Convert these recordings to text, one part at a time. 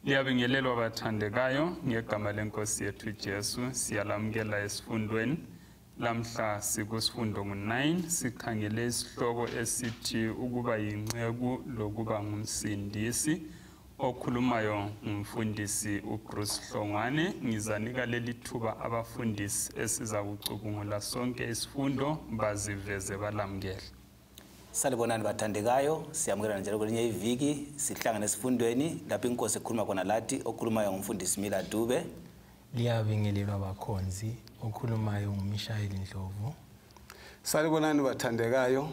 Liyabingelelwa bathandekayo ngegama lenkosi yethu Jesu, siyalamukela esifundweni. Lamhla sikusifundo ngu-9, sikhangele isihloko esithi ukuba yinceku lokuba ngumsindisi. Okhulumayo ngumfundisi uBruce Hlongwane. Ngizanika leli thuba abafundisi esiza kucubungula sonke isifundo baziveze balamukele. Salibonani bathandekayo, siyamukela njalo kwelinye iviki sihlangane esifundweni lapho inkosi ekhuluma khona lathi. Okhulumayo ngumfundisi Mila Dube. Liyabingelelwa bakhonzi, okhulumayo nguMishayeli Ndlovu. Salibonani bathandekayo,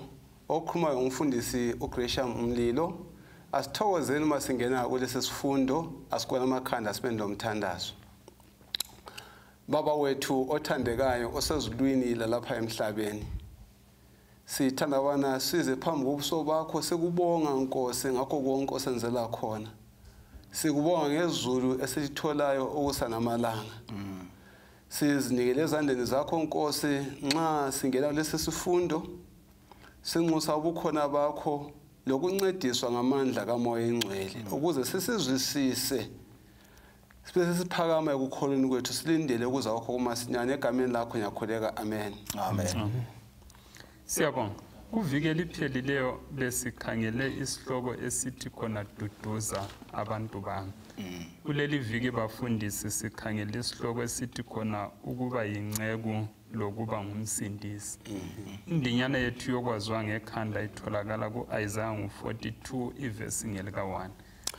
okhulumayo ngumfundisi uGresham Umlilo. Asithokozeni uma singena kulesi sifundo, asikona amakhanda sibe nomthandazo. Baba wethu othandekayo osezulwini lalapha emhlabeni, sithanda bana size phambi kobuso bakho sikubonga Nkosi ngakho konke osenzela khona. Sikubonga ngezulu esitholayo okusanamalanga. Sizinikele ezandleni zakho Nkosi nxa singena kulesi sifundo, sinxusa ubukhona bakho lokuncediswa ngamandla kaMoya Ingcwele ukuze sisizwisise sibe siphakama ekukholweni kwethu, silindele ukuza kwakho kumasinyane. Egameni lakho ngiyakhuleka, amen. Amen. Siyabonga. Kuviki eliphelileyo besikhangele isihloko esithi khona duduza abantu bami. Kuleli viki bafundisi sikhangele isihloko esithi khona ukuba yinceku lokuba ngumsindisi. Indinyana yethu yokwaziwa ngekhanda itholakala ku-Isaya ngu-42 ivesi ngelika-1.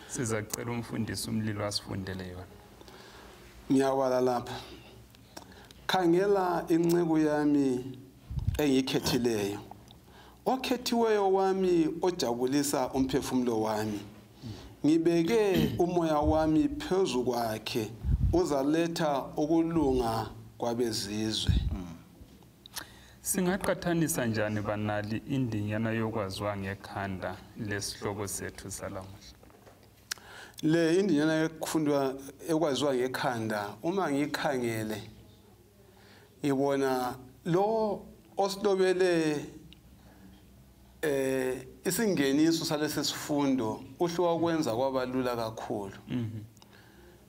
Sizacela umfundisi uMlilo asifundele yona. Ngiyawala lapha. Khangela inceku yami engiyikhethileyo, okhethiweyo wami ojabulisa umphefumulo wami. Ngibeke umoya wami phezu kwakhe, uzaletha ukulunga kwabezizwe. Singaqathanisa njani banali indinyana yokwaziwa ngekhanda lesihloko sethu salamuhla? Le indinyana yokufundwa ekwaziwa ngekhanda, uma ngikhangele ngibona lo osilobele isingeniso salesi sifundo uhluka kwenza kwabalula kakhulu.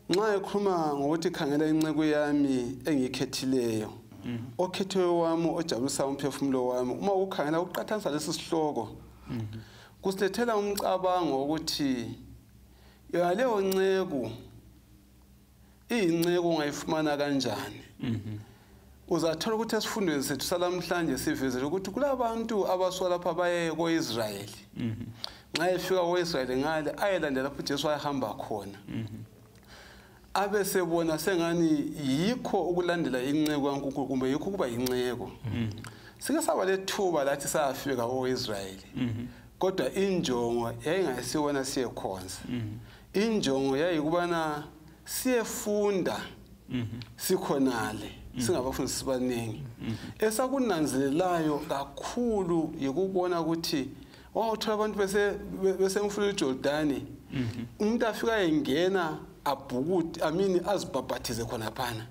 Nxa ekhuluma ngokuthi khangela inceku yami engiyikhethileyo, okhethiwe wami ojabulisa umphefumulo wami, uma ukhangela uqathanisa lesi sihloko kusilethela umcabango ukuthi yona leyo nceku iyinceku ungayifumana kanjani. Uzathola ukuthi esifundweni sethu salamhlanje sivezele ukuthi kulabantu abasuka lapha baye ko-Israyeli. Nxa efika ko-Israyeli ngale ayelandela lapho uJesu wayehamba khona, abe sebona sengani yikho ukulandela inceku kaNkulunkulu kumbe yikho ukuba yinceku. Sike saba lethuba lathi sayafika ko-Israyeli, kodwa injongo yayingayisibona siyekhonza. Injongo yayikubana siyefunda sikhonale singabafundisi baningi. Esakunanzelelayo kakhulu yikubona ukuthi wawuthola abantu besemfuleni iJordani, umuntu afika engena abhukude, amini azibhabhathize khonaphana.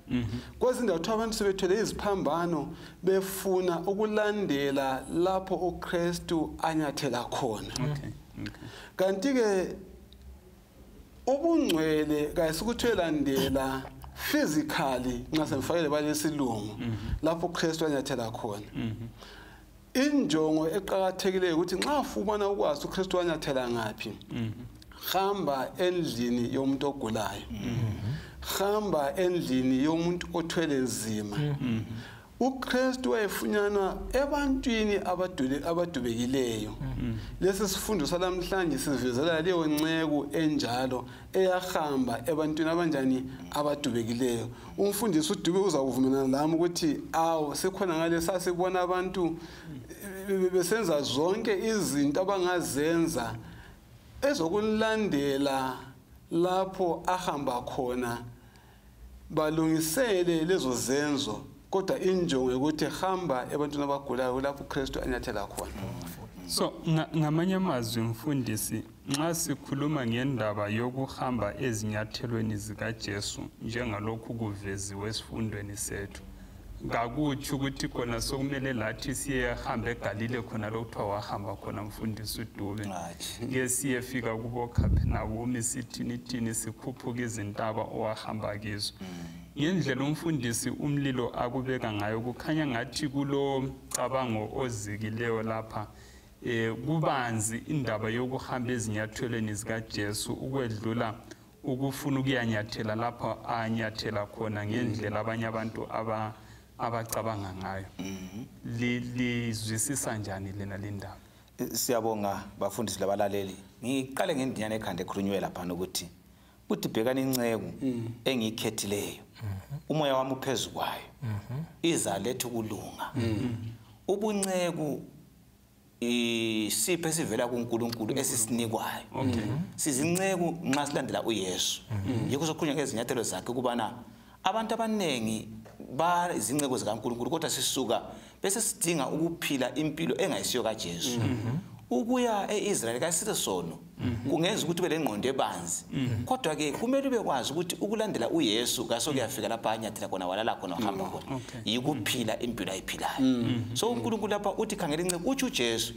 Kwezindawo kuthiwa abantu sebethwele iziphambano befuna ukulandela lapho uKristu anyathela khona. Kanti-ke ubungcwele kayisikuthi uyelandela physically nxa semfakele balesilungu lapho uKristu anyathela khona. Injongo eqakathekileyo ukuthi nxa ufumana ukwazi uKristu wanyathela ngaphi, hamba endlini yomuntu ogulayo, hamba endlini yomuntu othwele nzima. uKristu wayefunyanwa ebantwini abadubekileyo. Lesi sifundo salamhlanje sivezela leyo nceku enjalo eyahamba ebantwini abanjani abadubekileyo. Umfundisi uDube uzakuvumelana lami ukuthi awu sikhona ngale sasibona abantu besenza zonke izinto abangazenza ezokulandela lapho ahamba khona, balungisele lezo zenzo, kodwa injongo ukuthi hamba ebantwini abagulayo lapho uKristu anyathela khona. So ngamanye amazwi mfundisi, nxa sikhuluma ngendaba yokuhamba ezinyathelweni zikaJesu njengalokhu kuveziwe esifundweni sethu, Kakutsho ukuthi khona sokumele lathi siyehambe eGalile khona lokuthiwa wahamba khona mfundisi uDube. Ke siyefika kubo Capernaum sithini thini sikhuphuka izintaba owahamba kizo. Ngendlela umfundisi umlilo akubeka ngayo kukhanya ngathi kulo cabango ozikileyo lapha kubanzi indaba yokuhamba ezinyathelweni zikaJesu ukwedlula ukufuna ukuyanyathela lapha anyathela khona ngendlela abanye abantu abacabanga ngayo. Lizwisisa njani lena lendaba? Siyabonga bafundisi labalaleli. Ngiqale ngendinyana ekhanda ekhulunywe lapha ukuthi uthi bhekani inceku engiyikhethileyo, umoya wami uphezu kwayo, iza lethu ukulunga. Ubunceku isipho esivela kuNkulunkulu esisinikwayo. Sizinceku nxa silandela uYesu. Yikho sokhulunywa ngezinyathelo zakhe kubana abantu abanengi bazinceku zikaNkulunkulu kodwa sisuka bese sidinga ukuphila impilo engayisiyo kaJesu. Ukuya eIsrael kasithe sono kungenza ukuthi ube lengqondo ebanzi, kodwa ke kumele ubekwazi ukuthi ukulandela uYesu kasokuyafika lapha anyathela khona walala khona uhamba khona yikuphila impilo ayiphilayo. So uNkulunkulu lapha uthi khangela inceku, uthi uJesu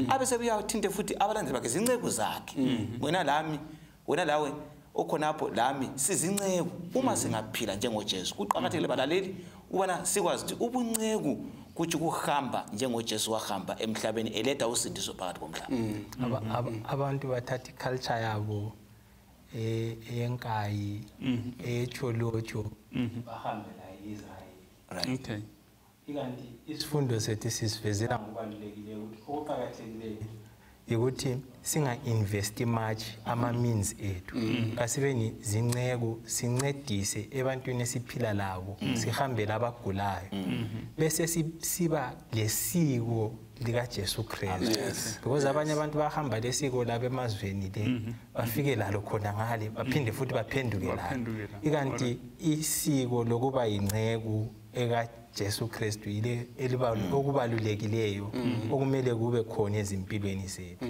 abe sebuyathinte futhi abalandeli bakhe zinceku zakhe. Wena lami, wena lawe okhonapho lami sizinceku. Uma singaphila njengoJesu, kuqakathekile balaleli ubana sikwazi ukuthi ubunceku kuthi kuhamba njengoJesu wahamba emhlabeni eletha usindiso phakathi komhlaba. Abantu bathatha iculture yabo eyenkayi eCholotsho bahambe la eIsrael. Okay. Ikanti isifundo sethu sisivezela ngokubalulekileyo ukuthi okuqakathekileyo ukuthi singa-investi much ama-means ethu, kasibe zinceku sincedise ebantwini esiphila labo, sihambele abagulayo, bese siba lesiko likaJesu Kristu. Because abanye abantu bahamba lesiko labo emazweni le bafike lalo khona ngale baphinde futhi baphenduke lalo. Ikanti isiko lokuba yinceku ekaJesu Kristu ile okubalulekileyo okumele kube khona ezimpilweni zethu.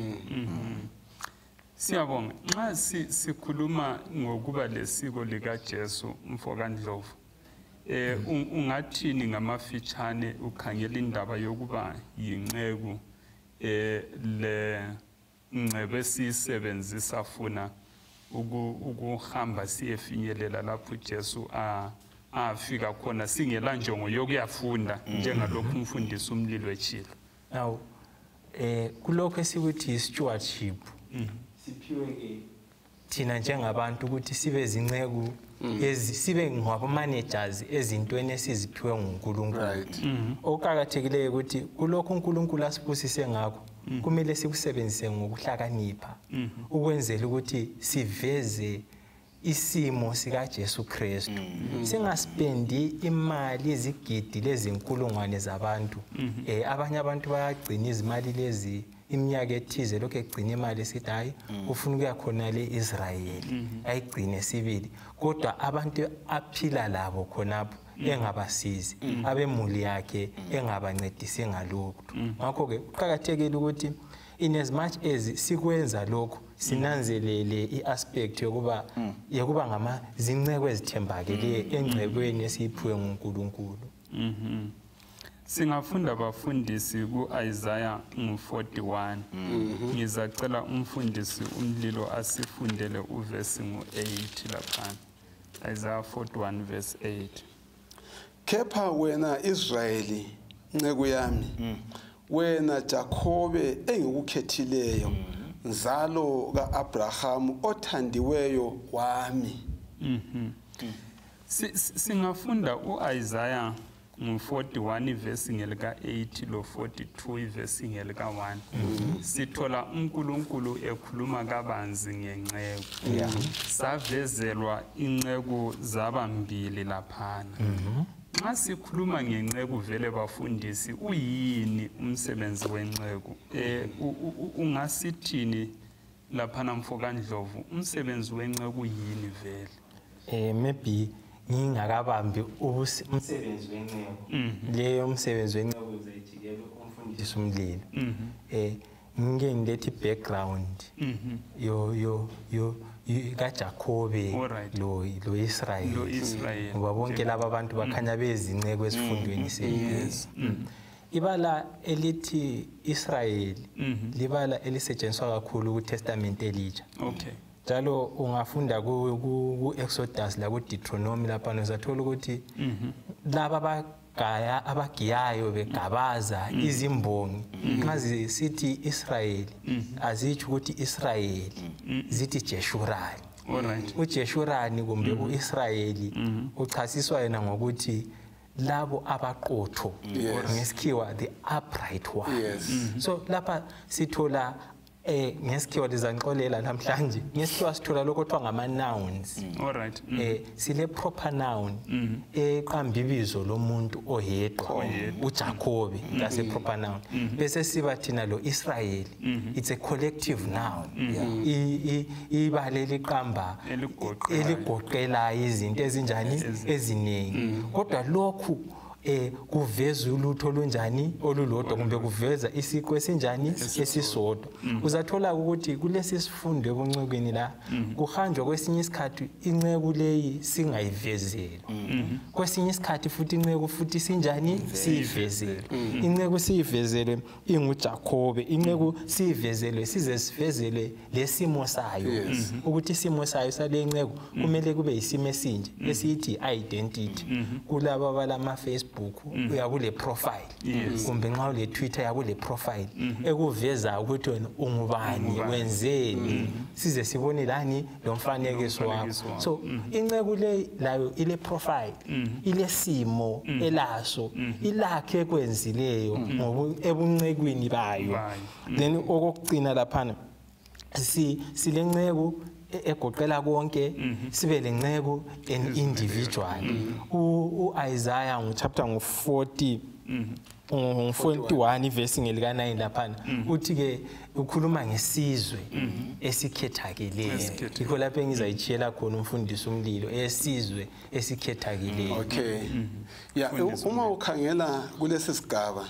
Siyabonga. Nxa sikhuluma ngokuba lesiko likaJesu mfokaNdlovu, ungathini ngamafitshane ukhangela indaba yokuba yinceku le ngcebe siyisebenzisa funa ukuhamba siyefinyelela lapho uJesu afika khona singela njongo yokuyafunda njengalokhu umfundisi umlilo echilo? Now kulokho esikuthi stewardship siphiwe ke thina njengabantu ukuthi sibe zinceku sibe ngabo managers ezintweni esiziphiwe nguNkulunkulu. Okuqakathekileyo ukuthi kulokho uNkulunkulu asibusise ngakho kumele sikusebenzise ngokuhlakanipha ukwenzela ukuthi siveze isimo sikaJesu Kristu. Singaspendi imali izigidi lezinkulungwane zabantu. Abanye abantu bayagcina izimali lezi iminyaka ethize lokho egcina imali esithi hayi ufuna ukuya khona le Israel ayigcine sibili, kodwa abantu aphila labo khonapho engabasizi, abemuli yakhe engabancedisi ngalokho. Ngakho ke kuqakathekile ukuthi in as much as sikwenza lokho sinanzelele iaspect yokuba ngama zinceko ezithembakeleyo engcebweni esiyiphiwe nguNkulunkulu. Singafunda abafundisi kuIsaiah 41. Ngizacela umfundisi umlilo asifundele uvesi ngo8 lapha. Isaiah 41 verse 8. Kepha wena Israyeli nceku yami, wena Jakobe engikukhethileyo, nzalo kaAbraham othandiweyo wami. Singafunda uIsaiah 41 verse ngelika 8 lo 42 verse ngelika 1. Sithola uNkulunkulu ekhuluma kabanzi ngenceku. Savezelwa inceku zabambili laphana. Nxa sikhuluma ngenceku vele bafundisi, uyini umsebenzi wenceku? Ungasithini laphana mfokaNdlovu, umsebenzi wenceku yini vele? Maybe ngingakabambi umsebenzi wenceku. Leyo umsebenzi wenceku uzayijikela umfundisi umlilo. Ngike ngilethi background yo yo yo kaJakobe lo Israel, ngoba bonke laba bantu bakhanya bezinceko esifundweni sethu. Ibala elithi Israel libala elisetshenziswa kakhulu kuTestament elitsha. Okay. Njalo ungafunda ku Exodus la ku Deuteronomy lapha uzathola ukuthi laba abagaya abagiyayo begabaza izimbongi nxa zisithi Israel azitsho ukuthi Israel, zithi Jeshurani. Alright. uJeshurani kumbe uIsrayeli uchasiswa yena ngokuthi labo abaqotho, ngesikhiwa the upright one. So lapha sithola ngesikhiwa lizanxolela namhlanje, ngesikhiwa sithola lokho kuthiwa ngama nouns. Alright. Sile proper noun eqamba ibizo lomuntu oyedwa, uJakobe, that's a proper noun. Bese siba thina lo Israel, it's a collective noun. Ibale liqamba eligoqela izinto ezinjani eziningi. Kodwa lokhu kuveza ulutho olunjani olulodwa, kumbe kuveza isiqu esinjani esisodwa. Uzathola ukuthi kulesi sifundo ebuncekweni la kuhanjwa kwesinye isikhathi inceku leyi singayivezelwa, kwesinye isikhathi futhi inceku futhi sinjani siyivezelwe. Inceku siyivezelwe inguJakobe, inceku siyivezelwe size sivezelwe lesimo sayo, ukuthi isimo sayo sale inceku kumele kube isimo esinje esithi identity. Kulaba balama Facebook uyakule profile, kumbe nxa ule Twitter yakule profile ekuveza ukuthi wena ungubani, wenzeni, size sibone lani lo mfanekiso wakho. So inceku le layo ile profile, ile simo elaso, ilakhe ekwenzileyo ngoba ebuncekwini bayo. Then okokugcina laphana silenceku egoqela konke, sibe lenceku an individual. uIsaiah ngo-chapter ngo-40 ngo-41 verse ngelika 9 laphana uthi ke ukhuluma ngesizwe esikhethakeleyo. Yikho lapho engizayitshela khona umfundisi umlilo, esizwe esikhethakeleyo. Okay. Yeah, uma ukhangela kulesi sigaba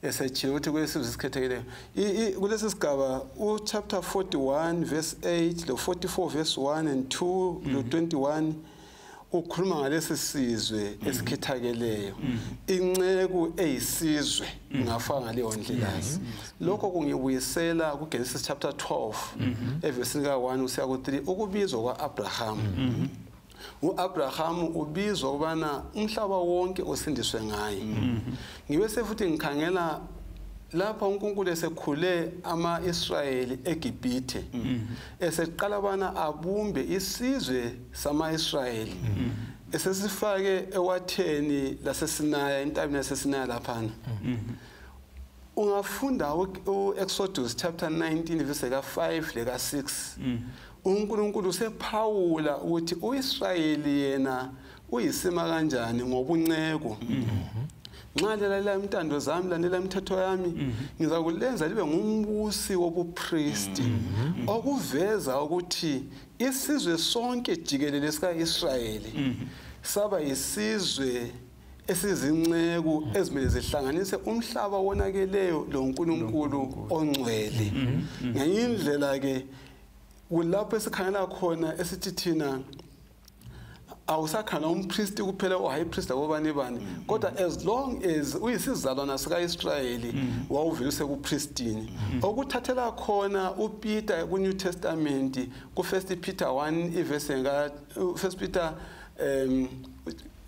esechile ukuthi kulesi sikhethekileyo, kulesi sigaba u chapter 41 verse 8 lo 44 verse 1 and 2 lo 21 ukhuluma ngalesi sizwe esikhethakeleyo, inceku eyisizwe ngafaka ngaleyo ndlela. Lokho kungibuyisela kuGenesis chapter 12 evesini ka1 usiya ku3, ukubizwa kwaAbraham. uAbraham ubizwa ukubana umhlaba wonke osindiswe ngaye. Ngibe futhi ngikhangela lapha uNkulunkulu esekhule ama-Israyeli eGibhithe, eseqala bana abumbe isizwe sama-Israyeli, esesifake ewatheni laseSinaya, entabeni yaseSinaya laphana. Ungafunda uExodus chapter 19 verse ka5 leka6, uNkulunkulu usephawula ukuthi uIsrayeli yena uyisima kanjani ngobunceko. Nxa lalela imntando zami, landela imithetho yami, ngizakulenza libe ngumbusi wobupristi, okuveza ukuthi isizwe sonke jikelele sikaIsrayeli saba isizwe esizinceku ezimele zihlanganise umhlaba wonakeleyo lo nkulunkulu ongcwele. Ngenye indlela ke kulapho esikhangela khona esithi thina awusakhana umpristi kuphela o high priest akobani bani, kodwa as long as uyisizalwana sikaIsrayeli wawuvele usekupristini. Okuthathela khona uPeter ku New Testament ku 1 Peter 1 iverse nga 1 Peter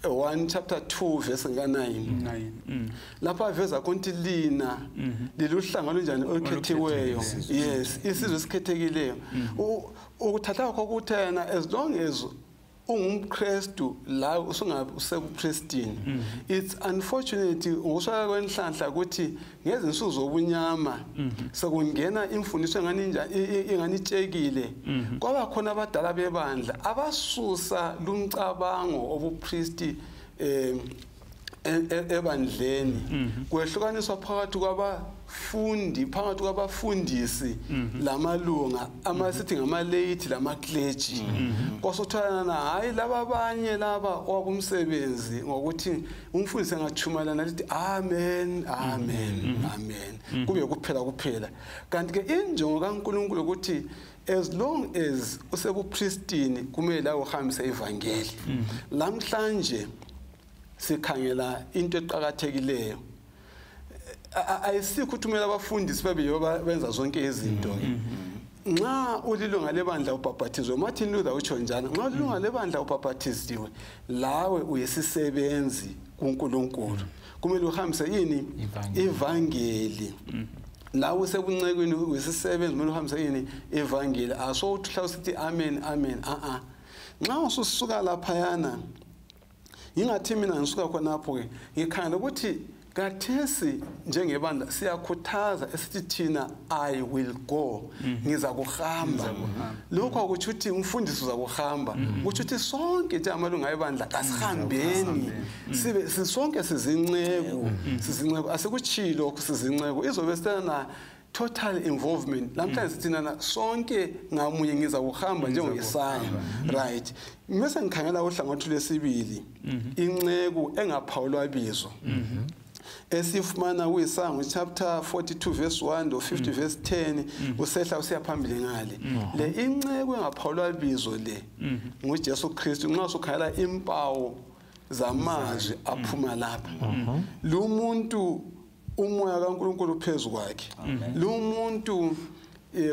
1 chapter 2 verse 9 lapha aveza konti lina liluhlanga olunjani olukhethiweyo. Yes, isizwe esikhethekileyo. Ukuthatha kwakho ukuthi yena as long as ungumKristu la usungabe usekupristini. It's unfortunate ngokuswela kwenhlanhla ukuthi ngezinsuku zobunyama sekungena imfundiso enganitshekile, kwaba khona abadala bebandla abasusa lumcabango obupristi ebandleni, kwehlukaniswa phakathi kwabafundi, phakathi kwabafundisi lamalunga amasithi ngama-laity lama-clergy. Kwasotholana hayi laba abanye laba owakumsebenzi ngokuthi umfundisi engachumalana lithi amen amen amen kube kuphela kuphela. Kanti ke injongo kaNkulunkulu ukuthi As long as usebupristini kumele la uhambise ivangeli. Lamhlanje sikhangela into eqhakathekileyo. Ayisikho ukuthi kumele abafundisi babe yibo benza zonke izinto. Nxa ulilunga lebandla ubhaphathizwe, Martin Luther utsho njalo, nxa ulilunga lebandla ubhaphathiziwe, lawe uyisisebenzi kuNkulunkulu. Kumele uhambise yini? Ivangeli. Lawe usebuncekweni uyisisebenzi, kumele uhambise yini? Ivangeli. Aso uthi hlawusithi sithi amen amen a. Nxa ususuka laphayana, ngingathi mina ngisuka khonapho ke, ngikhangela ukuthi kathesi njengebandla siyakhuthaza esithi thina I will go, ngiza kuhamba. Lokho akutsho ukuthi umfundisi uza kuhamba, kutsho ukuthi sonke njengamalunga ebandla asihambeni, sibe sisonke sizinceku, sizinceku asikuchilo lokho sizinceku. Izobe sithana total involvement. Namhlanje sithina sonke ngamunye ngiza kuhamba njengoIsaya. Right. Bese ngikhangela uhlangothi lwesibili, inceku engaphawulwa bizo. Esifumana kuyisango chapter 42 verse 1 to 50 verse 10 usehla usiya phambili ngale. Le inceku engaphawulwa bizo le nguJesu Kristu. Nxa usukhangela impawu zamazwi aphuma lapha, lo muntu umoya kaNkulunkulu phezulu kwakhe. Lo muntu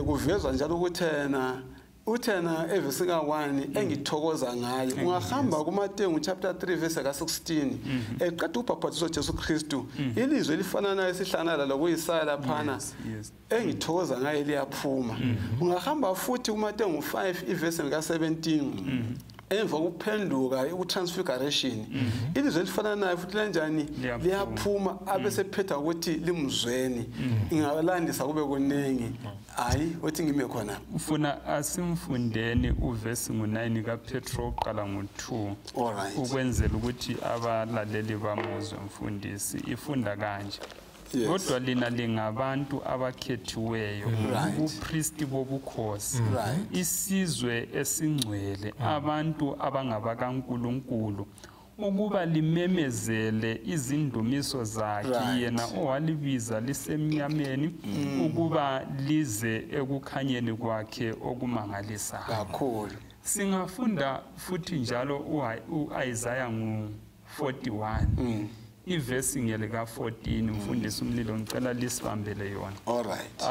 kuvezwa njalo ukuthi yena uthena evesi ka1 engithokoza ngayo. Ungahamba kuMateyu chapter 3 verse ka16 eqeda ubhaphathiso Jesu Kristu, ilizwe elifana nayo esihlangana lalo kuYisaya laphana engithokoza ngayo liyaphuma. Ungahamba futhi kuMateyu 5 ivesi ka17 emva kokuphenduka ukutransfiguration, ilizwe elifana nayo futhi lanjani liyaphuma, abesephetha ukuthi limzweni. Ingalandisa kube kuningi. Hayi uthi ngime khona. Ufuna asimfundeni uvesi ngo9 kaPetro oqala ngo2 ukwenzela ukuthi abalaleli bamuzwe mfundisi. Ifunda kanje: kodwa lina lingabantu abakhethiweyo, ubupristi bobukhosi, isizwe esingcwele, abantu abangabakaNkulunkulu, ukuba limemezele izindumiso zakhe yena owalibiza lisemnyameni ukuba lize ekukhanyeni kwakhe okumangalisayo kakhulu. Singafunda futhi njalo uIsaya ngo41 ivesi ngelika 14. Mfundisi umlilo ngicela lisibambele yona. All right.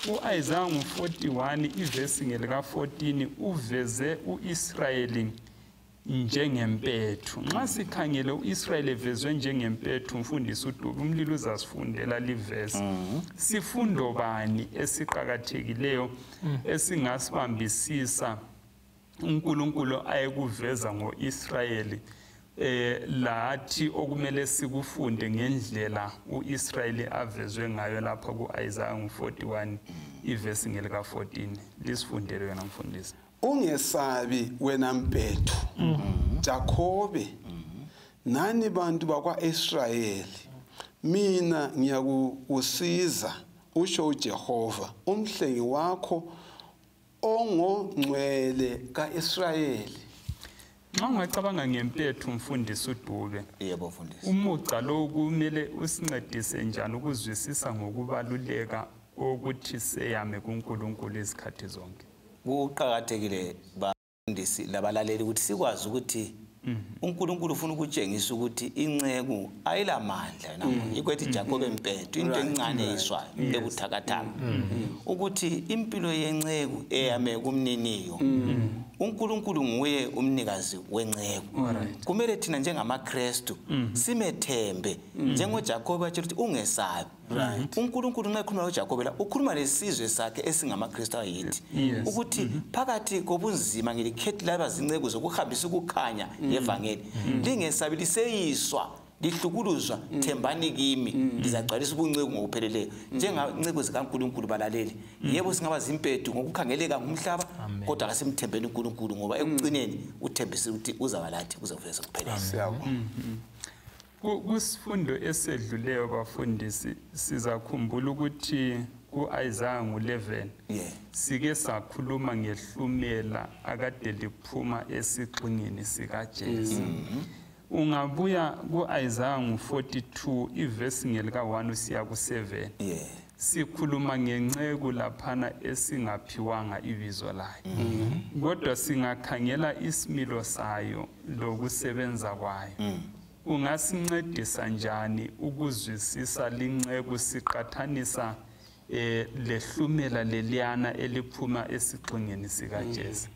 uIsaya ngo41 ivesi ngelika 14 uveze uIsrayeli njengempethu. Nxa sikhangele uIsrayeli evezwe njengempethu, mfundisi uDube umlilo uzasifundela livesi. Sifundo bani esiqhakathekileyo esingasibambisisa uNkulunkulu ayekuveza ngoIsrayeli lathi okumele sikufunde ngendlela uIsrayeli avezwe ngayo lapha kuIsaya 41 ivesi ngelika 14? Lisifundele yona mfundisi. Ungesabi wena mpethu Jakobe, nani bantu bakwaIsrayeli, mina ngiyakusiza, usho uJehova umhlengi wakho ongongcwele kaIsrayeli. Nxa ungacabanga ngempethu mfundisi uDube, yebo mfundisi, umugca lo kumele usincedise njani ukuzwisisa ngokubaluleka ukuthi seyame kuNkulunkulu izikhathi zonke? Kuqhakathekile bafundisi labalaleli ukuthi sikwazi ukuthi uNkulunkulu ufuna ukutshengisa ukuthi inceku ayilamandla yena. Ikwethi Jakobe mpethu into encane eyiswayo ebuthakathaka, ukuthi impilo yenceku eyame kumniniyo. uNkulunkulu nguye umnikazi wenceku. Kumele thina njengamaKristu simethembe njengoJakobe atshela ukuthi ungesabi. uNkulunkulu nxa ekhuluma noJakobe la ukhuluma lesizwe sakhe esingamaKristu ayithi ukuthi phakathi kobunzima ngilikhethi laba zinceku zokuhambisa ukukhanya ngevangeli, lingesabi liseyiswa lihlukuluzwa, thembani kimi ngizagcwalisa ubunceku ngokupheleleyo. Njenganceku zikaNkulunkulu balaleli, yebo singaba zimpethu ngokukhangeleka ngumhlaba, kodwa kasimthembeni uNkulunkulu ngoba ekugcineni uthembise ukuthi uzaba lathi kuzofika kuphelele. Siyabonga. Kusifundo esedluleyo bafundisi sizakhumbula ukuthi kuIsaya ngo11 sike sakhuluma ngehlumela akade liphuma esixingini sikaJesu. Ungabuya kuIsaya ngo42 ivesi ngelika 1 usiya ku7. Sikhuluma ngenceku laphana esingaphiwanga ibizo layo. Kodwa singakhangela isimilo sayo lokusebenza kwayo. Ungasincedisa njani ukuzwisisa linceku siqathanisa lehlumela leliyana eliphuma esigxingeni sikaJesu?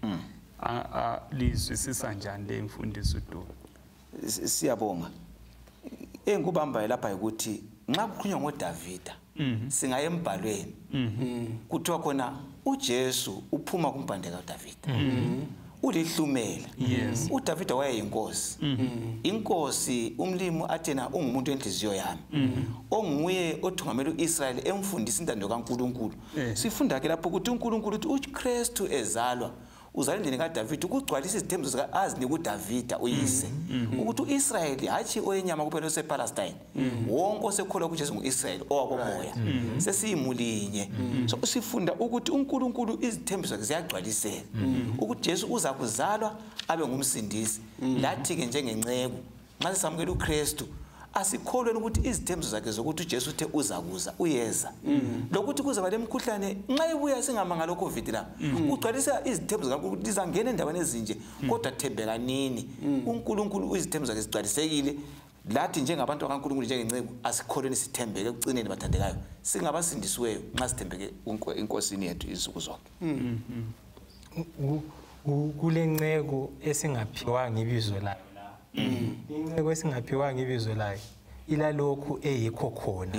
Lizwisisa njani le mfundiso uDube? Siyabonga. Engikubambayo lapha ukuthi nxa kukhulunywa ngoDavida singaye embhalweni kuthiwa khona uJesu uphuma kumpande kaDavida. Ulihlumela. uDavida wayeyinkosi. Inkosi umlimi athena ungumuntu enhliziyo yami. Onguye othungamela uIsrayeli emfundisa intando kaNkuluNkulu. Sifunda ke lapho ukuthi uNkulunkulu uthi uKristu ezalwa uzalwa endlini kaDavida ukugcwalisa izithembiso zika azinika uDavida uyise. Ukuthi uIsrayeli hathi oyenyama kuphela osePalestine. Wonke osekholwa kuJesu nguIsrayeli owakomoya. Sesiyimulinye. So sifunda ukuthi uNkulunkulu izithembiso zakhe ziyagcwaliseka. Ukuthi Jesu uza kuzalwa abe ngumsindisi. Lathi ke njengenceku nxa sisamukela uKristu asikholweni ukuthi izithembiso zakhe zokuthi uJesu uthe uza kuza uyeza. Lokuthi kuzaba lemkhuhlane nxa ibuya singamanga lo COVID la. Ugcwalisa izithembiso zakhe ukuthi lizangena endaweni ezinje kodwa thembekanini. uNkulunkulu izithembiso zakhe zigcwalisekile. Lathi njengabantu bakaNkulunkulu njengenceku asikholweni sithembeke ekucineni bathandekayo. Singabasindisiweyo nxa sithembeke inkosini yethu izinsuku zonke. Kulenceku esingaphiwanga ibizo layo. Inceku esingaphiwanga ibizo layo ilalokhu eyikho khona.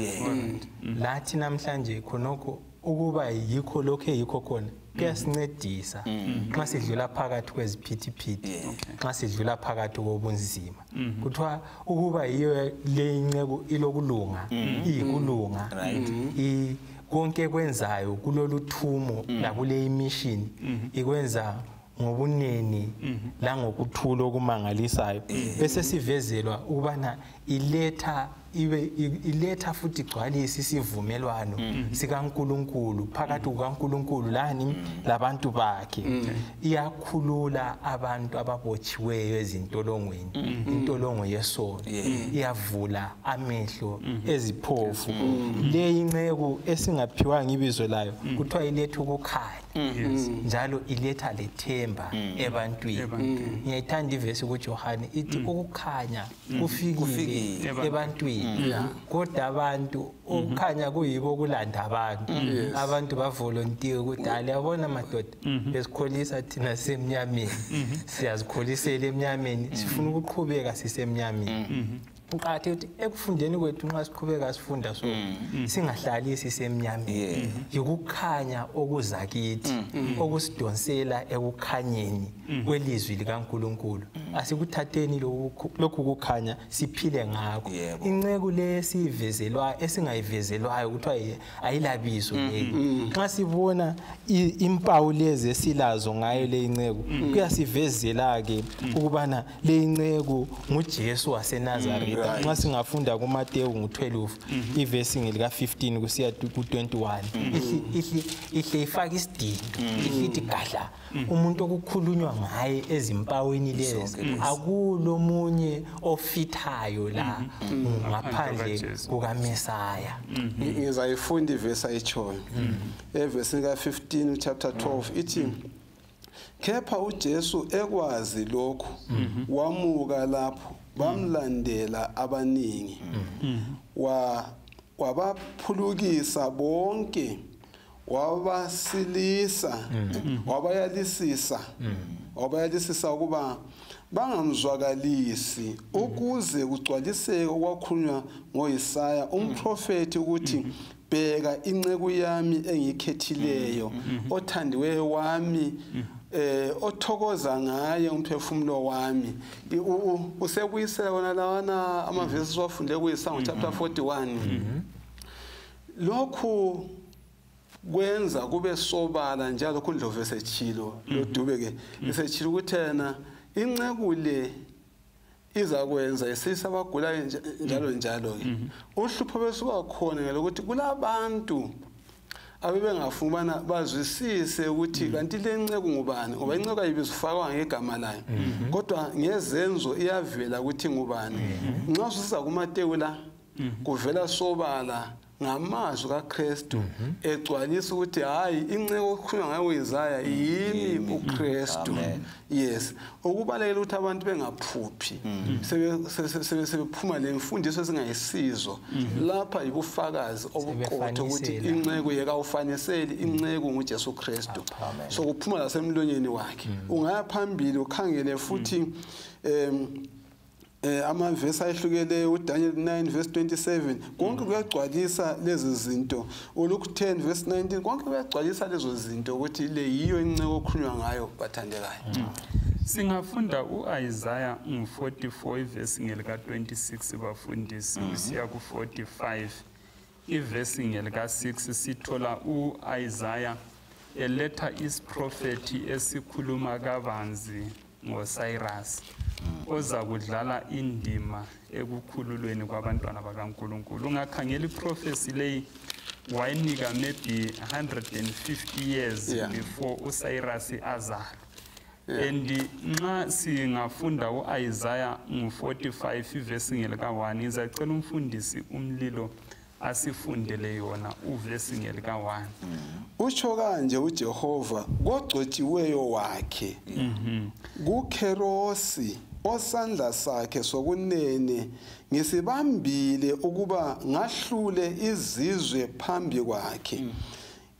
Lathi namhlanje khonokho ukuba yikho lokho eyikho khona kuyasincedisa nxa sidlula phakathi kweziphithiphithi, nxa sidlula phakathi kobunzima. Kuthiwa ukuba yiyo le inceku ilokulunga, iyikulunga, konke kwenzayo kulolu thumo lakule mission ikwenza ngobunene langokuthula okumangalisayo. Bese sivezelwa ukubana iletha ibe iletha futhi igcwalise isivumelwano sikaNkuluNkulu phakathi kukaNkuluNkulu lani labantu bakhe. Iyakhulula abantu ababotshiweyo ezintolongweni, intolongo yesono. Iyavula amehlo eziphofu. Le inceku esingaphiwanga ibizo layo kuthiwa iletha ukukhanya njalo iletha lethemba ebantwini. Ngiyayithanda ivesi kuJohane ithi ukukhanya kufikile ebantwini. Kodwa abantu ukukhanya kuyibo kulanda abantu. Abantu bavolontiye ukuthi aliyabona madoda besikholisa thina semnyameni, siyazikholisela emnyameni, sifuna ukuqhubeka sisemnyameni. Kuqakathekile ukuthi ekufundeni kwethu nxa siqhubeka sifunda so singahlali sisemnyameni. Yikukhanya okuza kithi okusidonsela ekukhanyeni kwelizwi likaNkuluNkulu. Asikuthatheni lokhu kukhanya siphile ngakho. Inceku lesivezelwa esingayivezelwayo kuthiwa ayilabizo leli. Nxa sibona impawu lezi esilazo ngayo le inceku kuyasivezela ke ukubana le inceku nguJesu waseNazaretha. Nxa singafunda kuMateyu ngo12 ivesi ngelika 15 kusiya ku21 ihle ifaka isidindo, ihle ithi gadla umuntu okukhulunywa ngaye ezimpawini lezi akulomunye ofithayo la ngaphandle kukaMesaya. Ngizayifunda ivesi ayitshoyo evesini ka15 chapter 12 ithi kepha uJesu ekwazi lokhu wamuka lapho bamlandela abaningi wabaphulukisa bonke wabasilisa wabayalisisa ukuba bangamzwakalisi ukuze kugcwaliseke okwakhulunywa ngoIsaya umprofeti ukuthi bheka inceku yami engikhethileyo othandiweyo wami othokoza ngaye umphefumulo wami. Usebuyisela kona lawana amavesi siwafunde kuyisango chapter 41. Lokhu kwenza kube sobala njalo kuNdlovu esechilo loDube ke esechilo ukuthi yena inceku le izakwenza isisa abagulayo njalo njalo ke. Uhlupho besuka khona ngelokuthi kulabantu abebengafuni ubana bazwisise ukuthi kanti le nceku ngubani, ngoba inceku ayibizifakwa ngegama layo kodwa ngezenzo iyavela ukuthi ngubani. Nxa usiza kuMateyu la kuvela sobala Ngamazwi kaKristu egcwalisa ukuthi hayi inceku okukhulunywa ngayo uIsaya yimi uKristu. Yes, okubalekela ukuthi abantu bengaphuphi sebephuma lemfundiso ezingayisizo. Lapha ibufakazi obuqotho ukuthi inceku yekawufaniseli inceku nguJesu Kristu. So kuphuma lasemlonyeni wakhe. Ungaya phambili ukhangele futhi amavesi ahlukeleyo uDaniel 9 verse 27 konke kuyagcwalisa lezi zinto. uLuke 10 verse 19 konke kuyagcwalisa lezo zinto ukuthi le yiyo inceku okukhulunywa ngayo bathandekayo. Singafunda uIsaiah 44 verse ngelika 26 bafundisi usiya ku 45 ivesi ngelika 6 sithola uIsaiah eletha isiprofeti esikhuluma kabanzi ngoCyrus oza kudlala indima ekukhululweni kwabantwana bakaNkulunkulu. Ungakhangela iprofesi leyi wayinika maybe 150 years before uCyrus azalwa. And nxa singafunda uIsaiah 45 ivesi ngelika 1 ngiyacela umfundisi umlilo asifundele yona uvesi ngelika 1. Utsho kanje uJehova kogcotshiweyo wakhe kuKherosi osandla sakhe sokunene ngisibambile ukuba ngahlule izizwe phambi kwakhe,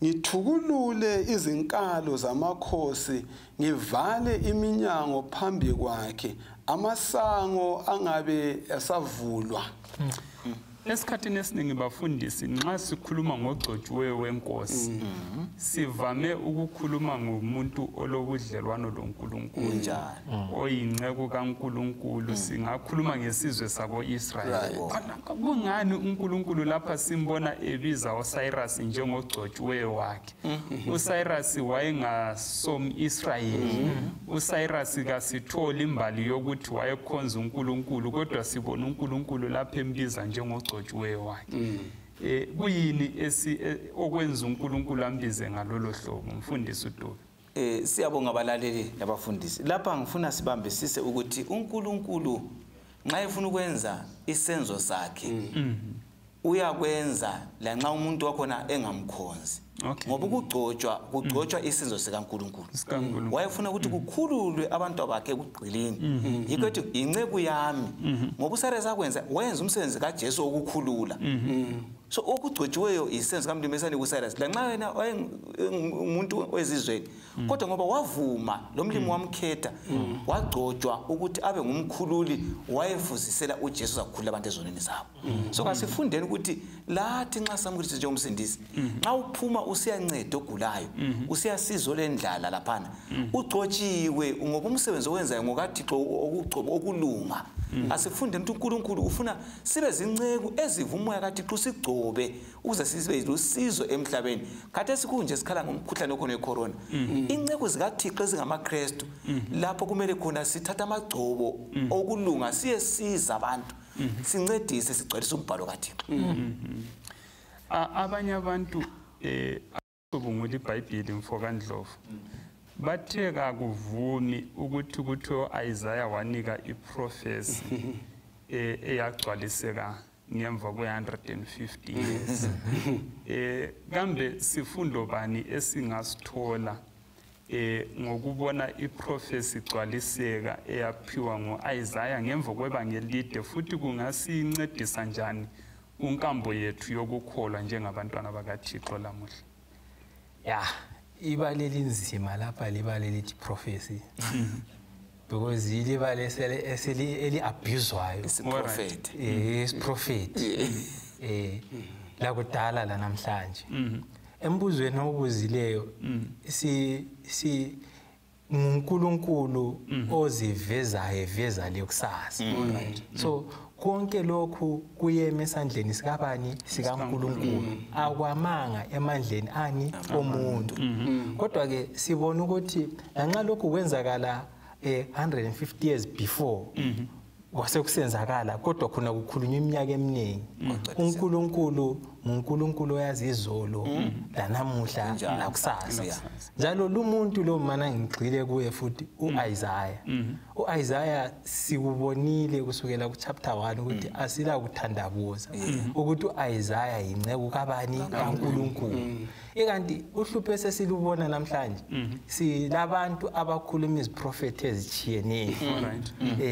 ngithukulule izinkalo zamakhosi, ngivale iminyango phambi kwakhe, amasango angabe esavulwa. Esikhathini esiningi bafundisi nxa sikhuluma ngogcotshiweyo wenkosi sivame ukukhuluma ngomuntu olobudlelwano loNkulunkulu oyinceku kaNkulunkulu. Singakhuluma ngesizwe sako-Israyeli. Kungani uNkulunkulu lapha simbona ebiza uCyrus njengogcotshiweyo wakhe? uCyrus wayengasom-Israyeli. uCyrus kasitholi imbali yokuthi wayekhonza uNkulunkulu, kodwa sibona uNkulunkulu lapha embiza njengogcotshiweyo wakhe. Kuyini okwenza uNkulunkulu ambize ngalolo hlobo mfundisi uDube? Siyabonga abalaleli nabafundisi. Lapha ngifuna sibambisise ukuthi uNkulunkulu nxa efuna ukwenza isenzo sakhe uyakwenza lanxa umuntu wakhona engamkhonzi. Ngoba ukugcotshwa kugcotshwa isenzo sikaNkulunkulu. Wayefuna ukuthi kukhululwe abantu bakhe ekugqilini. Yikho ethi inceku yami ngoba uCyrus akwenza wenza umsebenzi kaJesu wokukhulula. So okugcotshiweyo isenzo kaMlimi esani kuCyrus lanxa yena wayengumuntu wezizweni, kodwa ngoba wavuma lo mlimi wamkhetha wagcotshwa ukuthi abe ngumkhululi, wayefuzisela uJesu zakukhulula abantu ezonweni zabo. So kasifundeni ukuthi lathi nxa samukela njengomsindisi, nxa uphuma usiyanceda ogulayo, usiyasizo lendlala laphana, ugcotshiwe ngoba umsebenzi owenzayo ngokaThixo okugcoba okulunga. Asifundeni ukuthi uNkulunkulu ufuna sibe zinceku ezivuma umoya kaThixo usigcobe ukuze sibe lusizo emhlabeni. Khathesi kunje sikhala ngomkhuhlane okhona wecorona, inceku zikaThixo ezingamaKristu lapho kumele khona sithathe amagcobo okulunga siyesiza abantu, sincedise sigcwalise umbhalo kaThixo. Abanye abantu abacubungula iBhayibheli mfokaNdlovu bathe kakuvumi ukuthi kuthiwe Isaiah wanika iprofesi eyagcwaliseka ngemva kwe-150 years. Kambe sifundo bani esingasithola ngokubona iprofesi igcwaliseka eyaphiwa ngo-Isaiah ngemva kwebanga elide, futhi kungasincedisa njani kunkambo yethu yokukholwa njengabantwana bakaThixo lamuhla? Ya, ibali elinzima lapha libali elithi prophecy. Because ilibali eli-abuzwayo. Isiprofeti. Isiprofeti. Lakudala la namhlanje. Embuzweni obuzileyo si nguNkulunkulu ozivezayo eveza lekusasa. So konke lokhu kuyeme esandleni sikabani sikaNkulunkulu, akwamanga emandleni ani omuntu. Kodwa ke sibona ukuthi lanxa lokhu kwenzakala 150 years before kwasekusenzakala, kodwa khona kukhulunywa iminyaka eminingi. uNkulunkulu nguNkulunkulu oyazi izolo lanamuhla lakusasa. Njalo lumuntu lo mana ngigxile kuye futhi uIsaiah. uIsaiah sikubonile kusukela ku chapter 1 ukuthi asila kuthandabuza ukuthi uIsaiah yinceku kabani kaNkulunkulu. Ikanti uhlupho esesilubona namhlanje silabantu abakhuluma iziprofeti ezitshiyeneyo.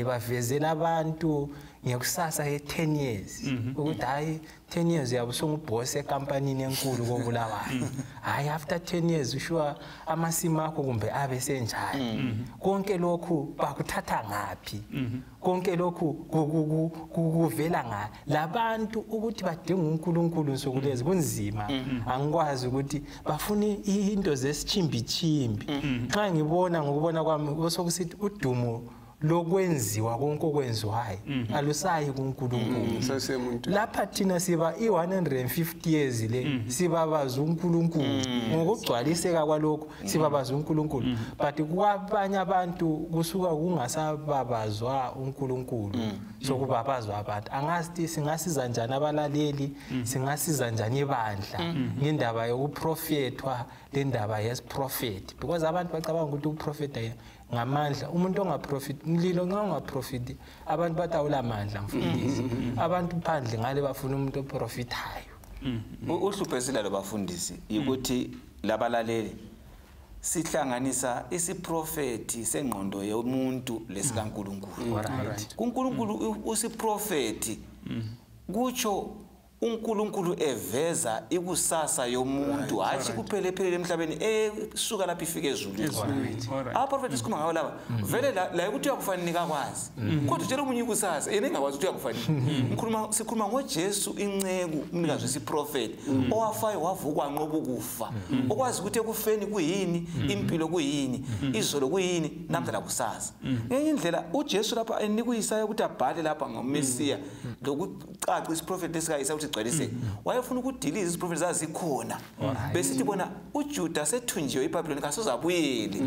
Bavezela abantu ngekusasa ye-10 years ukuthi hayi 10 years uyabe usungubhosi ekampanini enkulu koBulawayo. Hayi after 10 years ushuwa amasimu akho kumbe abe senjani. Konke lokhu bakuthatha ngaphi? Konke lokhu kuvela nga labantu ukuthi badinga uNkulunkulu nsuku lezi kunzima. Angikwazi ukuthi bafune into zesichimbichimbi. Nxa ngibona ngokubona kwami sokusithi udumo lokwenziwa konke okwenziwayo alusayi kuNkulunkulu. Lapha thina siba i-150 years le sibabaza uNkulunkulu ngokugcwaliseka kwalokho sibabaza uNkulunkulu, but kwabanye abantu kusuka kungasababazwa uNkulunkulu sokubabazwa abantu. Angazi singasiza njani abalaleli, singasiza njani ibandla ngendaba yokuprofethwa lendaba yesiprofeti, because abantu bacabanga ukuthi ukuprofetha ngamandla. Umuntu ongaprofit umlilo nxa ungaprofiti abantu bathi awula mandla mfundisi. Abantu phandle ngale bafuna umuntu oprofithayo. Uhlupho esilalo bafundisi ukuthi labalaleli sihlanganisa isiprofeti sengqondo yomuntu lesikaNkulunkulu. KuNkulunkulu usiprofeti kutsho uNkulunkulu eveza ikusasa yomuntu, hayi kuphele phelele emhlabeni esuka lapha ifike ezulwini. Abaprofeti sikhuluma ngawo laba vele la ukuthi uyakufanele kakwazi, kodwa utshela omunye ikusasa yena engakwazi ukuthi uyakufanele. Ngikhuluma sikhuluma ngoJesu inceku umnikazi wesiprofeti owafayo wavukwa nqoba ukufa, okwazi ukuthi ekufeni kuyini, impilo kuyini, izolo kuyini, namhla lakusasa. Ngenye indlela uJesu lapha enika uIsaya ukuthi abhale lapha ngoMesiya lokucaca isiprofeti lesikaIsaya ukuthi gcwaliseke. Wayefuna ukudiliza iziprofeti zazikhona. Besithi bona uJuda sethunjiwe eBhabhiloni kasozabuyele.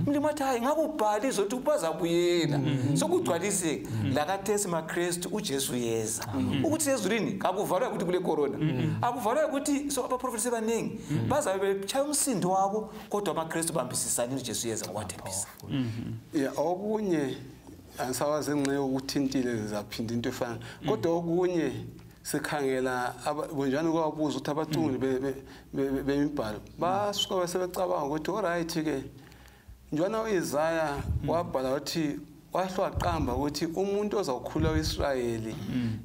Umlimi wathi hayi ngakubhala izothi bazabuyela. Sokugcwaliseka lakathesi maKristu uJesu uyeza. Ukuthi ezulwini akuvalwa ukuthi kule corona. Akuvalwa ukuthi so abaprofeti sebaningi bazabe bechaya umsindo wabo, kodwa amaKristu bambisisane uJesu uyeza ngokwathembisa. Yeah, okunye angisawazi ingxenye ukuthintile ngizaphinda into efana. Kodwa okunye sikhangela bunjani kwabuza ukuthi abaculi bemibhalo basuka basebecabanga ukuthi alright ke njwana uIsaya wabhala wathi wahlwaqamba ukuthi umuntu ozawukhula uIsrayeli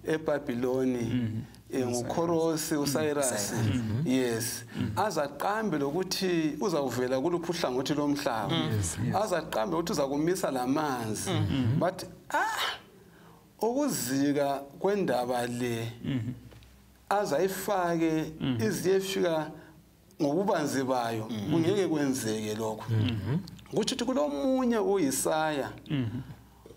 eBhabhiloni nguKhorosi uCyrus, yes, azaqambe lokuthi uzawuvela kuluphi uhlangothi lomhlaba, azaqambe ukuthi uzakumisa lamanzi. But ukuzika kwendaba le azayifake iziyefika ngobubanzi bayo kungeke kwenzeke lokho. Kuthi ukuthi kulomunye uIsaya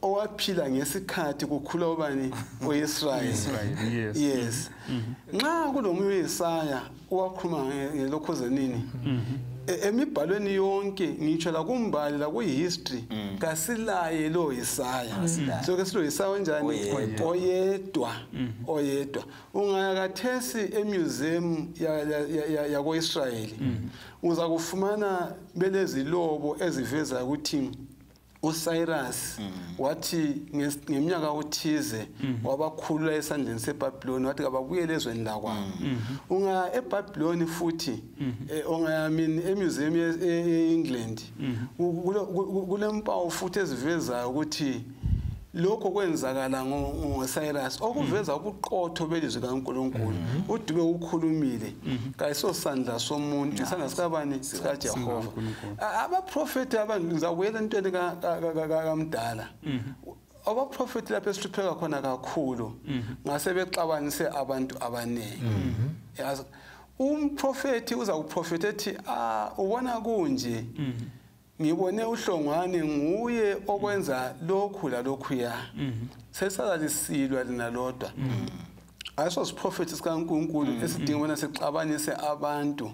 owaphila ngesikhathi kukhula ubani uIsrayeli. Yes. Nxa kulomunye uIsaya owakhuluma ngelokhoze nini emibhalweni yonke ngitsho la kumbali la kuyihistory kasilaye lo Isaya. So ke silo Isaya kanjani? Oyedwa, oyedwa. Ungaya kathesi emuseum yakoIsrayeli uza kufumana belezilobo eziveza ukuthi uCyrus wathi ngeminyaka othize wabakhulula esandleni seBhabhiloni wathi kababuyele ezweni lakwabo. Unga eBhabhiloni futhi ungaya emuseum eEngland kulempawu futhi ezivezayo ukuthi lokho kwenzakala ngoCyrus okuveza ubuqotho belizwi kaNkulunkulu. uDube ukhulumile kayisosandla somuntu, isandla sikabani? SikaJehova. Abaprofeti abangizawela entweni kaMdala, abaprofeti lapho esihlupheka khona kakhulu ngase bexabanise abantu abaningi. Umprofeti uza kuprofeta ethi ubona kunje, ngibone uhlongwane nguye okwenza lokhu lalokhu ya. Sesazalisilwa lina lodwa. Ayiso siprofeti sikaNkulunkulu esidinga bona sixabanise abantu.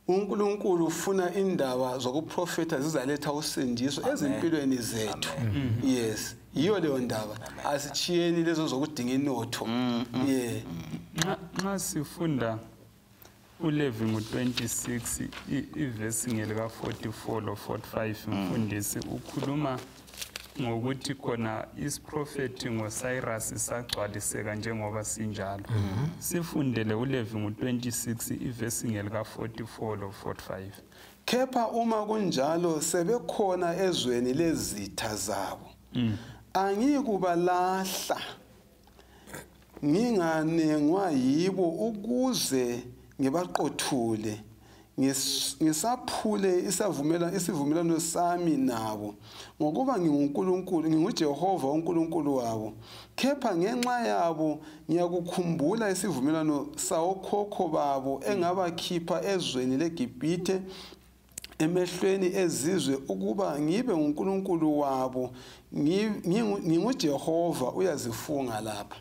uNkulunkulu ufuna indaba zokuprofeta zizaletha usindiso ezimpilweni zethu. Yes, yiyo leyo ndaba. Asitshiyeni lezo zokudinga inotho. Yeah. Nxa sifunda uLevi ngo-26 ivesi ngelika 44 lo 45, mfundisi, ukhuluma ngokuthi khona isiprofethi ngoCyrus sagcwaliseka njengoba sinjalo. Sifundele uLevi ngo-26 ivesi ngelika 44 lo 45. Kepha uma kunjalo sebekhona ezweni lezitha zabo, angiyikubalahla nginganengwa yibo ukuze ngibaqothule, ngisaphule isivumelwano sami nabo, ngokuba nginguNkulunkulu, nginguJehova uNkulunkulu wabo. Kepha ngenxa yabo ngiyakukhumbula isivumelwano sawokhokho babo engabakhipha ezweni leGibhithe emehlweni ezizwe, ukuba ngibe nguNkulunkulu wabo. NginguJehova, uyazifunga lapha.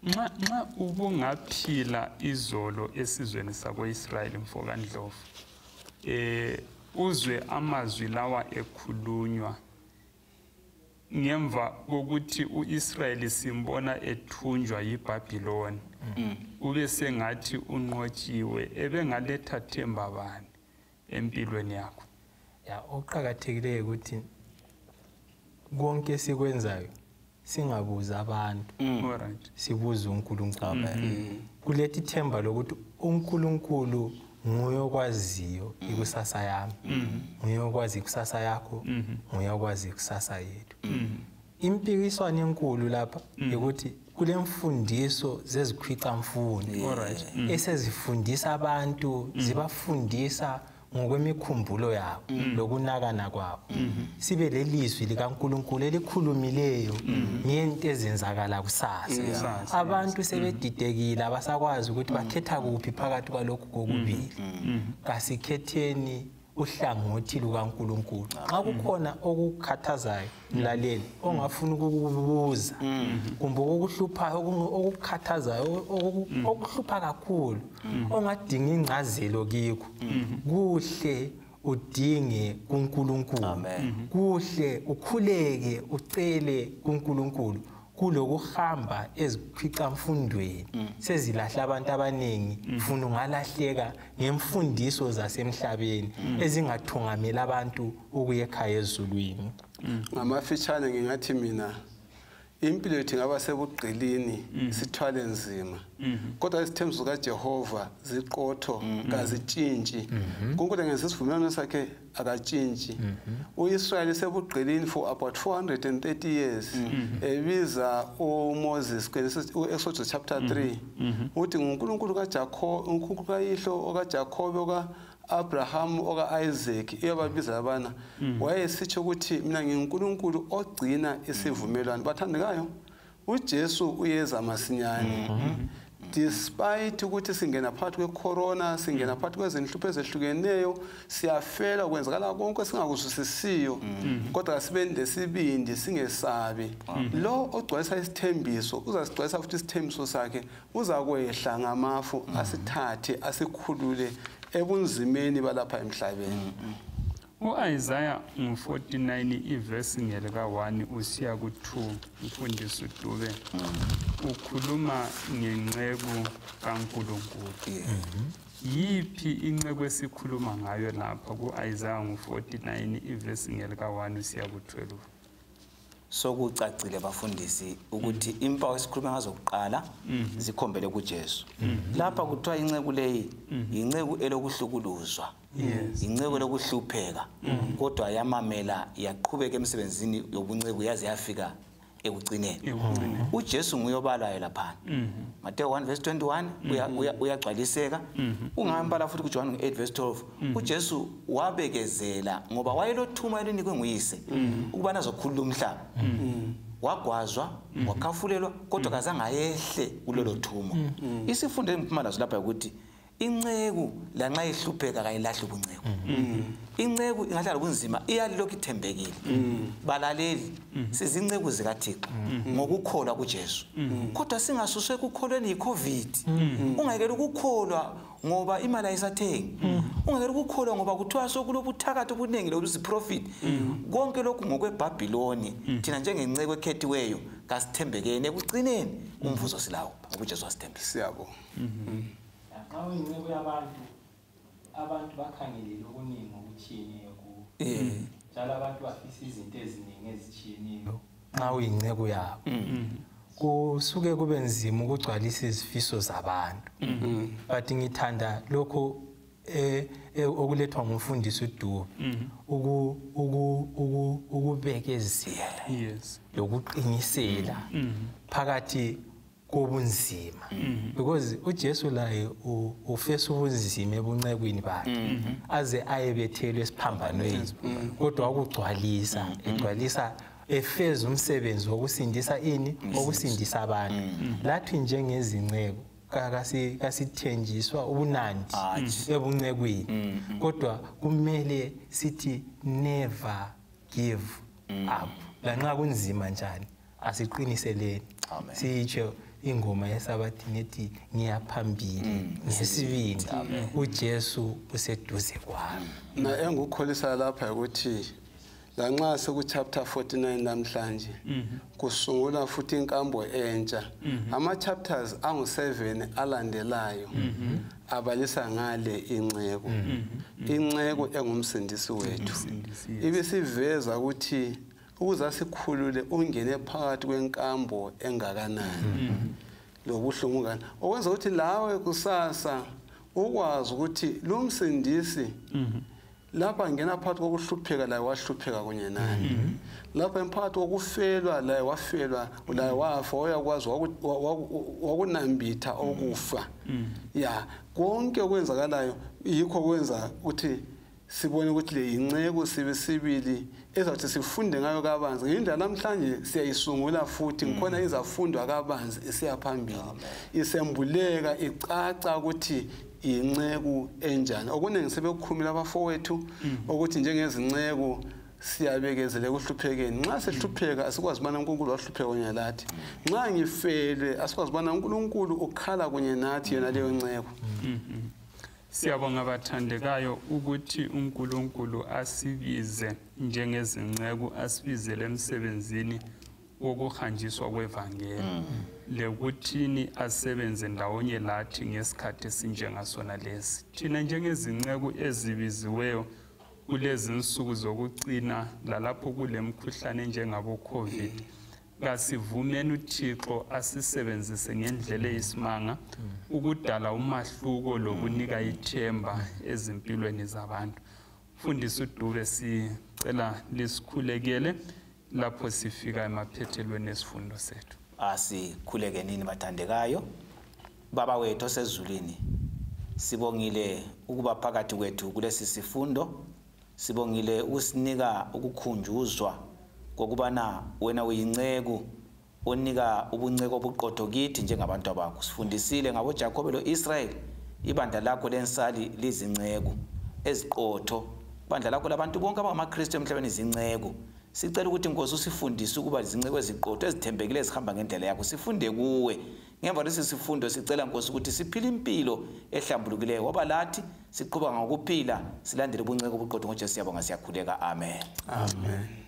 Nxa ubungaphila izolo esizweni sako-Israyeli, mfokaNdlovu, uzwe amazwi lawa ekhulunywa ngemva kokuthi u-Israyeli simbona ethunjwa yiBhabhiloni, ube sengathi unqotshiwe, ebengaletha themba bani empilweni yakho? Ya, okuqakathekileyo ukuthi konke sikwenzayo singabuza abantu, sibuze uNkulunkulu. Kuletha ithemba lokuthi uNkulunkulu nguye okwaziyo ikusasa yami, nguye okwazi ikusasa yakho, nguye okwazi ikusasa yethu. Impikiswano enkulu lapha ukuthi kulemfundiso zezikhwicamfundo esezifundisa abantu, zibafundisa ngokwemikhumbulo yabo lokunakana kwabo. Sibe lelizwi likaNkulunkulu elikhulumileyo ngento ezenzakala kusasa. Abantu sebedidekile, abasakwazi ukuthi bakhetha kuphi phakathi kwalokhu kokubili. Kasikhetheni uhlangothi lukaNkulunkulu. Nxa kukhona okukhathazayo mlaleli ongafuna ukukubuza, kumbe okukuhluphayo, okukhathazayo, okuhlupha kakhulu, ongadinga ingcazelo kikho, kuhle udinge kuNkulunkulu, kuhle ukhuleke ucele kuNkulunkulu, kulokuhamba ezikhwicamfundweni sezilahla abantu abaningi. Funa ungalahleka ngemfundiso zasemhlabeni ezingathungamela abantu ukuya ekhaya ezulwini. Ngamafitshane ngingathi mina impilo yethu ingaba sebugqilini, sithwale nzima, kodwa isithembiso kaJehova ziqotho, kazitshintshi. uNkulunkulu ngesisivumelwano sakhe akatshintshi. uIsrayeli sebugqilini for about 430 years, ebiza uMoses ku-Exodus chapter 3, uthi nguNkulunkulu kaJakobe, uNkulunkulu kayihlo okaJakobe, oka-Abraham, oka-Isaac, iyababiza labana. Wayesitsho ukuthi mina nginguNkulunkulu ogcina isivumelwano. Bathandekayo, uJesu uyeza masinyane. Despite ukuthi singena phakathi kwe-corona, singena phakathi kwezinhlupho ezehlukeneyo, siyafela, kwenzakala konke singakuzwisisiyo, kodwa sibe lesibindi, singesabi. Lo ogcwalisa isithembiso uzasigcwalisa futhi isithembiso sakhe, uzakwehla ngamafu asithathe asikhulule ebunzimeni balapha emhlabeni. U-Isaya ngo-49 ivesi ngelika-1 usiya ku-2, mfundisi uDube, ukhuluma ngenceku kaNkulunkulu. Yiphi inceku esikhuluma ngayo lapha ku-Isaya ngo-49 ivesi ngelika-1 usiya ku-12? Sokucacile bafundisi ukuthi impawu esikhuluma ngazo kuqala zikhombele kuJesu. Lapha kuthiwa inceku leyi inceku elokuhlukuluzwa, inceku elokuhlupheka, kodwa yamamela yaqhubeka emsebenzini yobunceku yaze yafika ekugcineni. uJesu nguye obalayo lapha. Matthew 1 verse 21 uyagcwaliseka. Ungahamba futhi kuJohn 8 verse 12, uJesu wabekezela ngoba wayelothuma elinikwe nguyise ukubana azokhulula umhlaba. Wagwazwa, wakhafulelwa, kodwa kazange ayehle kulelo thumo. Isifundo engiphuma naso lapha ukuthi inceku lanxa ihlupheka kayilahli ubunceku. Inceku ingahlala kunzima, iyalokhu ithembekile. Balaleli, sizinceku zikaThixo ngokukholwa kuJesu. Kodwa singasuswe ekukholweni yiCovid. Ungayekeli ukukholwa ngoba imali ayisathengi. Ungayekeli ukukholwa ngoba kuthiwa sokulobuthakathi obuningi lobuziprofit. Konke lokhu ngokweBhabhiloni, thina njengenceku ekhethiweyo Kasithembekeni ekugcineni umvuzo silawo ngoba uJesu wasithembisa. Siyabonga. Xa uyinceku yabantu, abantu bakhangelele okuningi okutshiyeneyo kuwe. Njalo abantu bafisa izinto eziningi ezitshiyeneyo nxa uyinceku yabo. Kusuke kube nzima ukugcwalisa izifiso zabantu. But ngithanda lokho okulethwa ngumfundisi uDube, ukubekezela lokuqinisela phakathi kobunzima, because uJesu laye ufesa ubunzima ebuncekwini bakhe aze ayebethelwe esiphambanweni, kodwa wakugcwalisa egcwalisa efeza umsebenzi wokusindisa ini, wokusindisa abantu. Lathi njengezinceku kasithenjiswa ubunandi ebuncekwini, kodwa kumele sithi never give up. Lanxa kunzima njani, asiqiniseleni, sitsho ingoma yesabathini ethi ngiyaphambili ngesibindi, uJesu useduze kwami. Na engikukholisa lapha ukuthi lanxa seku chapter 49 namhlanje kusungula futhi inkambo entsha, ama chapters angu7 alandelayo abalisa ngale inceku, inceku engumsindisi wethu, ibisiveza ukuthi ukuze asikhulule ungene phakathi kwenkambo engakanani lobuhlungu ngani, okwenza ukuthi lawe kusasa ukwazi ukuthi lo msindisi lapha ngena phakathi kokuhlupheka laye wahlupheka kunye nani, lapha emphakathi kokufelwa laye wafelwa, laye wafa, uyakwazi wakunambitha okufa. Ya konke okwenzakalayo yikho kwenza ukuthi sibone ukuthi le inceku sibili ezathi sifunde ngayo kabanzi. Ngendlela namhlanje siyayisungula futhi ngikhona izafundwa kabanzi isiyaphambili, isembuleka icaca ukuthi inceku enjani. Okuningi sebekukhulumile abafowethu ukuthi njengezinceku siyabekezela ekuhluphekeni. Nxa sihlupheka asikwazi ubana uNkulunkulu wahlupheka kunye lathi, nxa ngifelwe asikwazi ubana uNkulunkulu ukhala kunye nathi, yona leyo nceku. Siyabonga bathandekayo ukuthi uNkulunkulu asibize njengezinceku, asibizele emsebenzini wokuhanjiswa kwevangeli, lekuthini asebenze ndawonye lathi ngesikhathi esinjengasona lesi. Thina njengezinceku ezibiziweyo kulezi nsuku zokucina lalapho kulemkhuhlane njengabo COVID, kasivumeni uThixo asisebenzise ngendlela eyisimanga ukudala umahluko lokunika ithemba ezimpilweni zabantu. Mfundisi uDube, sicela lisikhulekele lapho sifika emaphethelweni esifundo sethu. Asikhuleke nini bathandekayo. Baba wethu osezulwini, sibongile ukuba phakathi kwethu kulesi sifundo, sibongile ukusinika ukukhunjuzwa kokubana wena uyinceku onika ubunceko obuqotho kithi njengabantu bakho. Sifundisile ngabo Jakobe loIsrael, ibandla lakho lensali lizinceku eziqotho, ibandla lakho labantu bonke abangamaKristu emhlabeni izinceku. Sicela ukuthi Nkosi usifundise ukuba izinceku eziqotho ezithembekile ezihamba ngendlela yakho, sifunde kuwe. Ngemva lesi sifundo sicela Nkosi ukuthi siphile impilo ehlambulukileyo, ngoba lathi siqhuba ngokuphila silandele ubunceko obuqotho ngoJesu. Siyabonga, siyakhuleka. Amen. Amen.